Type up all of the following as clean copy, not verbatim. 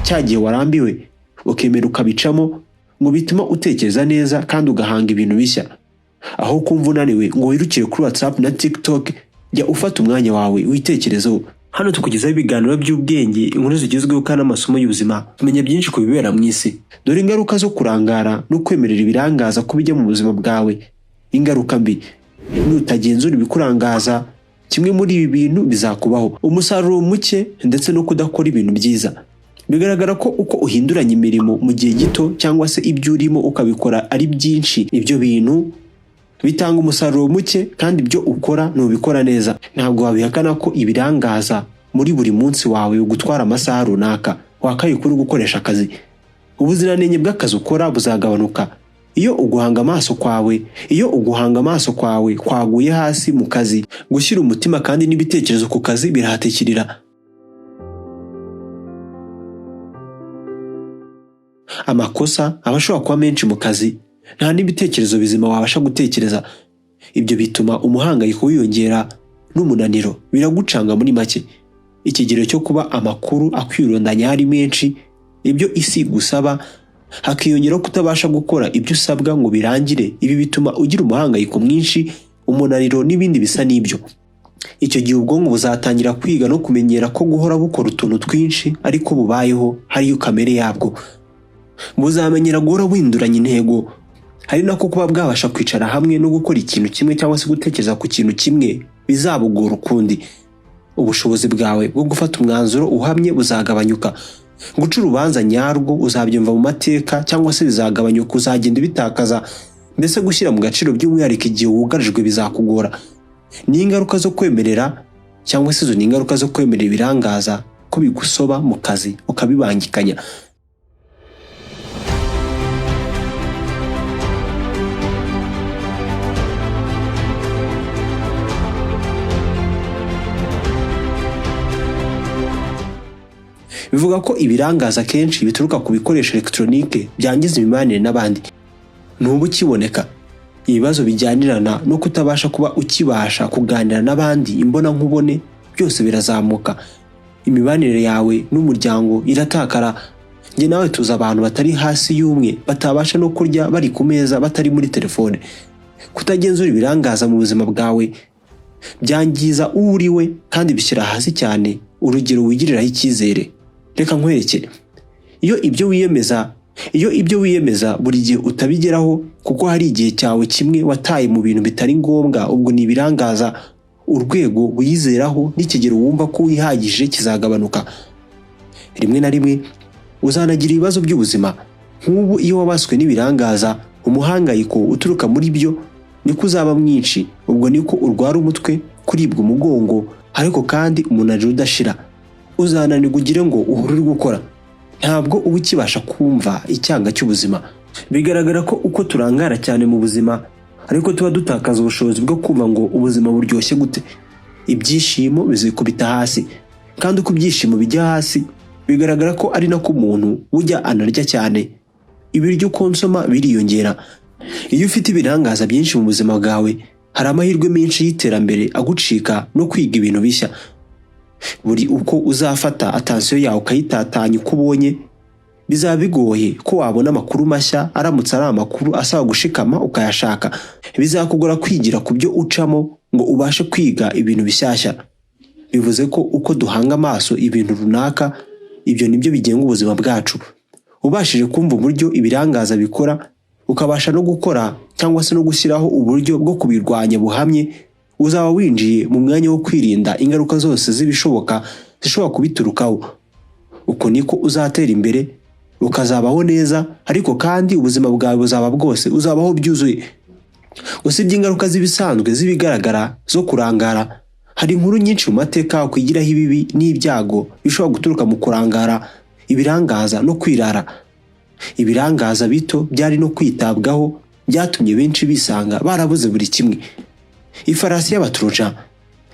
Cya gihe warambiwe ukemera ukabicamo, ngo bituma utekereza neza kandi ugahanga ibintu bishya. Aho kumva unaniwe ngo wirukire kuri WhatsApp na TikTok, jya ufata umwanya wawe witekerezeho. Hano tukugezaho ibiganiro by'ubwenge, inkuru zigezweho kandi n'amasomo y'ubuzima, tumenya byinshi ku bibera mu isi. Dore ingaruka zo kurangara no kwemerera ibirangaza ko bijya mu buzima bwawe. Ingaruka mbi: nutagenzura ibikurangaza, kimwe muri ibi bintu bizakubaho: umusaruro muke ndetse no kudakora ibintu byiza. Bigaragara ko uko uhinduranya imirimo mu gihe gito cyangwa se ibyo urimo ukabikora ari byinshi, ibyo bintu bitanga umusaruro muke kandi ibyo ukora ntubikora neza. Ntabwo wabihakana ko ibirangaza muri buri munsi wawe gutwara amasaha runaka wakaye kuri gukoresha akazi. Ubuziranenge bw'akazi ukora buzagabanuka. Iyo uguhanga amaso kwawe kwaguye hasi mu kazi, gushyira umutima kandi n'ibitekerezo ku kazi birahatikirira. Amakosa aba ashobora kuba menshi mu kazi, nta n'ibitekerezo bizima wabasha gutekereza. Ibyo bituma umuhangayiko wiyongera n'umunaniro biragucanga. Muri make, ikigero cyo kuba amakuru akwirundanya ari menshi, ibyo isi igusaba, hakiyongeraho kutabasha gukora ibyo usabwa ngo birangire, ibi bituma ugira umuhangayiko mwinshi, umunaniro n'ibindi bisa n'ibyo. Icyo gihe ubwonko buzatangira kwiga no kumenyera ko guhora bukora utuntu twinshi ariko bubayeho hariyo kamere yabwo. Buzamenyera guhora buhinduranya intego, hari nako kuba bwabasha kwicara hamwe no gukora ikintu kimwe cyangwa se gutekereza ku kintu kimwe bizabugora ukundi. Ubushobozi bwawe bwo gufata umwanzuro uhamye buzagabanyuka. Guca urubanza nyarwo uzabyumva mu mateka cyangwa se bizagabanyuka, uzagenda ubitakaza. Mbese gushyira mu gaciro, by'umwihariko igihe wugarijwe, bizakugora. Ni ingaruka zo kwemerera cyangwa se izo ni ingaruka zo kwemerera ibirangaza ko bigusoba mu kazi ukabibangikanya. Bivuga ko ibirangaza kenshi bituruka ku bikoresho elegitoronike byangiza imibanire n'abandi. Ntuba ukiboneka. Ibibazo bijyanirana no kutabasha kuba ukibasha kuganira n'abandi imbonankubone byose birazamuka. Imibanire yawe n'umuryango iratakara. Njye nawe tuzi abantu batari hasi y'umwe batabasha no kurya bari ku meza batari muri telefone. Kutagenzura ibirangaza mu buzima bwawe byangiza uwo uri we kandi bishyira hasi cyane urugero wigiriraho icyizere. Reka nkwerekere: iyo ibyo wiyemeza buri gihe utabigeraho kuko hari igihe cyawe kimwe wataye mu bintu bitari ngombwa, ubwo ni ibirangaza. Urwego wiyizeraho n'ikigero wumva ko wihagije kizagabanuka. Rimwe na rimwe uzanagira ibibazo by'ubuzima. Nk'ubu iyo wabaswe n'ibirangaza, umuhangayiko uturuka muri byo niko uzaba mwinshi, ubwo niko urwara umutwe, kuribwa umugongo, ariko kandi umunaniro udashira. Uzananirwa ugire ngo uhore uri gukora. Ntabwo uba ukibasha kumva icyanga cy'ubuzima. Bigaragara ko uko turangara cyane mu buzima ariko tuba dutakaza ubushobozi bwo kumva ngo ubuzima buryoshye gute. Ibyishimo bizikubita hasi, kandi uko ibyishimo bijya hasi, bigaragara ko ari nako umuntu ujya anarya cyane. Ibiryo ukonsoma biriyongera. Iyo ufite ibirangaza byinshi mu buzima bwawe, hari amahirwe menshi y'iterambere agucika no kwiga ibintu bishya. Buri uko uzafata attention yawe ukayitatanya uko ubonye, bizaba bigoye ko wabona amakuru mashya. Aramutse ari amakuru asaba gushikama ukayashaka, bizakugora kwigira ku byo ucamo ngo ubashe kwiga ibintu bishyashya. Bivuze ko uko duhanga amaso ibintu runaka, ibyo nibyo bigenga ubuzima bwacu. Ubashije kumva uburyo ibirangaza bikora, ukabasha no gukora cyangwa se no gushyiraho uburyo bwo kubirwanya buhamye, uzaba winjiye mu mwanya wo kwirinda ingaruka zose z'ibishoboka zishobora kubiturukaho. Uko niko uzatera imbere, ukazabaho neza, ariko kandi ubuzima bwawe buzaba bwose, uzabaho byuzuye. Usibye ingaruka z'ibisanzwe z'ibigaragara zo kurangara, hari inkuru nyinshi mu mateka wakwigiraho ibibi n'ibyago bishobora guturuka mu kurangara, ibirangaza no kwirara. Ibirangaza bito byari no kwitabwaho byatumye benshi bisanga barabuze buri kimwe. Ifarasi y'Abatoroja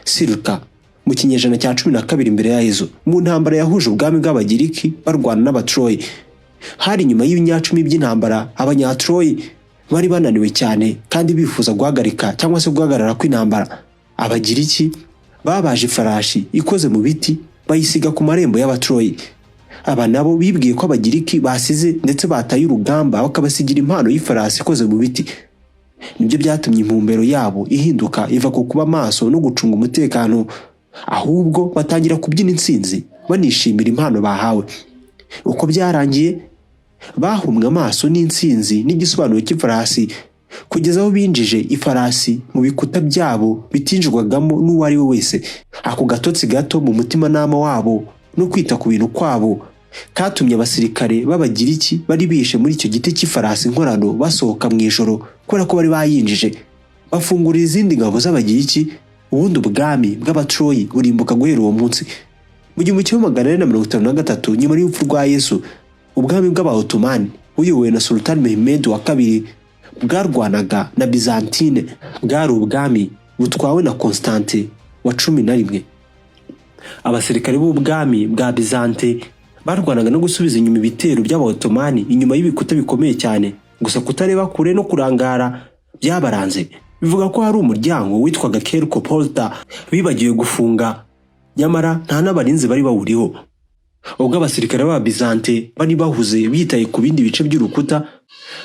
Siruka mu kinyejana cya 12 mbere ya Yezu, mu ntambara yahuje ubwami bw'Abagiriki barwana n'Abatroyi, hari nyuma y'ibinyacumi by'intambara. Abanyatroyi bari bananiwe cyane kandi bifuza guhagarika cyangwa se guhagarara kw'intambara. Abagiriki babaje ifarashi ikoze mu biti, bayisiga ku marembo y'Abatroyi. Aba nabo bibwiye ko Abagiriki basize ndetse bataye urugamba, bakabasigira impano y'ifarasi ikoze mu biti. Nibyo byatumye intumbero yabo ihinduka, iva ku kuba maso no gucunga umutekano, ahubwo batangira kubyina intsinzi banishimira impano bahawe. Uko byarangiye, bahumwe amaso n'intsinzi n'igisobanuro cy'ifarasi, kugeza aho binjije ifarasi mu bikuta byabo bitinjirwagamo n'uwo ari we wese. Ako gatotsi gato mu mutimanama wabo no kwita ku bintu kwabo katumye abasirikare b'Abagiriki bari bihishe muri icyo giti cy'ifarasi nkorano basohoka mu ijoro, kubera ko bari bayinjije, bafungurira izindi ngabo z'Abagiriki. Ubundi ubwami bw'Abatroyi burimbuka guhera uwo munsi. Mu 1453 nyuma y'urupfu rwa Yesu, ubwami bw'Abaotomani buyobowe na Sultan Mehmed wa II bwarwanaga na Byzantine. Bwari ubwami butwawe na Constantine wa 11. Abasirikare b'ubwami bwa Byzante barwanaga no gusubiza inyuma ibitero by'Abaotomani inyuma y'ibikuta bikomeye cyane. Gusa kutareba kure no kurangara byabaranze. Bivuga ko hari umuryango witwaga Kerko Porta bibagiwe gufunga, nyamara nta n'abarinzi bari bawuriho. Ubwo abasirikare b'Ababizante bari bahuze bitaye ku bindi bice by'urukuta,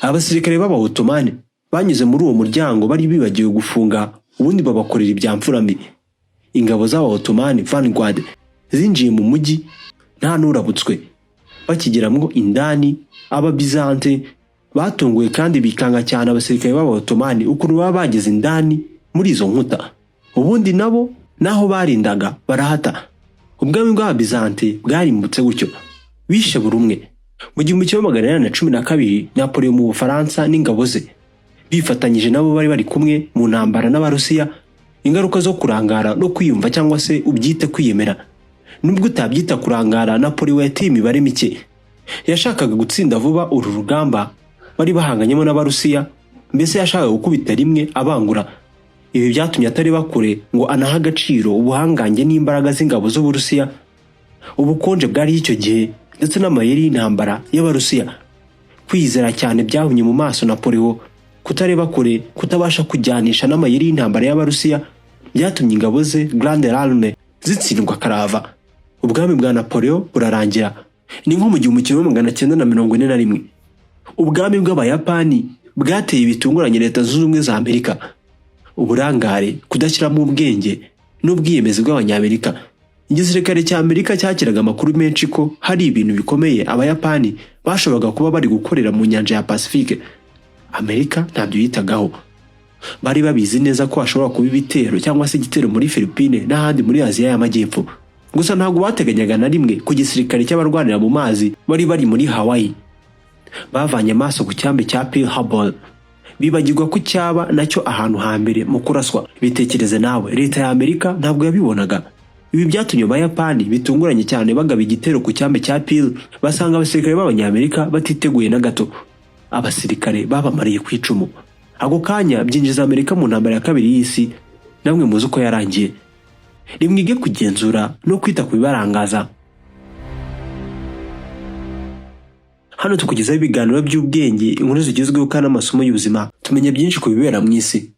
abasirikare b'Abaotomani banyuze muri uwo muryango bari bibagiwe gufunga, ubundi babakorera ibya mfura mbi. Ingabo z'Abaotomani, vanguard, zinjiye mu mujyi nta n'urabutswe. Bakigeramwo indani, Ababizante batunguwe kandi bikanga cyane abasirikare b'Abaotomani ukuntu baba bageze indani muri izo nkuta, ubundi nabo naho barindaga barahata. Ubwami bw'Ababizante bwarimbutse gutyo, bishe buri umwe. Mu 1812, Napoleon mu Bufaransa n'ingabo ze bifatanyije nabo bari bari kumwe mu ntambara n'Abarusiya. Ingaruka zo kurangara no kwiyumva, cyangwa se ubyite kwiyemera, nubwo utabyita kurangara, Napoleon yateye imibare mike. Yashakaga gutsinda vuba uru rugamba bari bahanganyemo n'Abarusiya, mbese yashakaga gukubita rimwe abangura. Ibi byatumye atareba kure ngo anahe agaciro ubuhangange n'imbaraga z'ingabo z'Uburusiya, ubukonje bwari icyo gihe, ndetse n'amayeri y'intambara y'Abarusiya. Kwizera cyane byahumye mu maso Napoleon. Kutareba kure, kutabasha kujyanisha n'amayeri y'intambara y'Abarusiya byatumye ingabo ze, Grande Arme, zitsindwa karava, ubwami bwa Napoleon burarangira. Ni nko mu 1941, ubwami bw'Abayapani bwateye bitunguranye Leta Zunze Ubumwe za Amerika. Uburangare, kudashyiramo ubwenge n'ubwiyemezi bw'Abanyamerika. Igisirikare cya Amerika cyakiraga amakuru menshi ko hari ibintu bikomeye Abayapani bashoboraga kuba bari gukorera mu nyanja ya Pacifique. Amerika ntabyo yitagaho. Bari babizi neza ko hashobora kuba ibitero cyangwa se igitero muri Philippine n'ahandi muri Aziya y'Amajyepfo. Gusa ntabwo bateganyaga na rimwe ku gisirikare cy'abarwanira mu mazi bari bari muri Hawaii. Bavanye amaso ku cyambu cya Pearl Harbor, bibagirwa ko cyaba nacyo ahantu hambere mu kuraswa. Bitekereze nawe, leta ya Amerika ntabwo yabibonaga. Ibi byatumye Abayapani bitunguranye cyane bagaba igitero ku cyambu cya Pearl, basanga abasirikare b'Abanyamerika batiteguye na gato. Abasirikare babamariye ku icumu ako kanya, byinjiza Amerika mu ntambara ya kabiri y'isi, namwe muzi uko yarangiye. Nimwige kugenzura no kwita ku bibarangaza. Hano tukugezaho ibiganiro by'ubwenge, inkuru zigezweho kandi n'amasomo y'ubuzima. Tumenya byinshi ku bibera mu isi.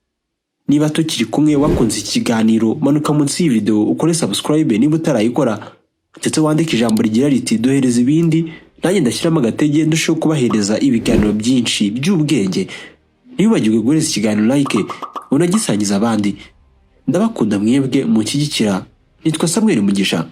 Niba tukiri kumwe, wakunze iki kiganiro, manuka munsi y'iyi video ukore subscribe niba utarayikora, ndetse wandike ijambo rigira riti "Duhereza ibindi", nanjye ndashyiramo agatege ndusheho kubahereza ibiganiro byinshi by'ubwenge. Ntiwibagirwe guhereza ikiganiro like, unagisangiza abandi. Ndabakunda mwebwe munshyigikira. Nitwa Samuel Mugisha.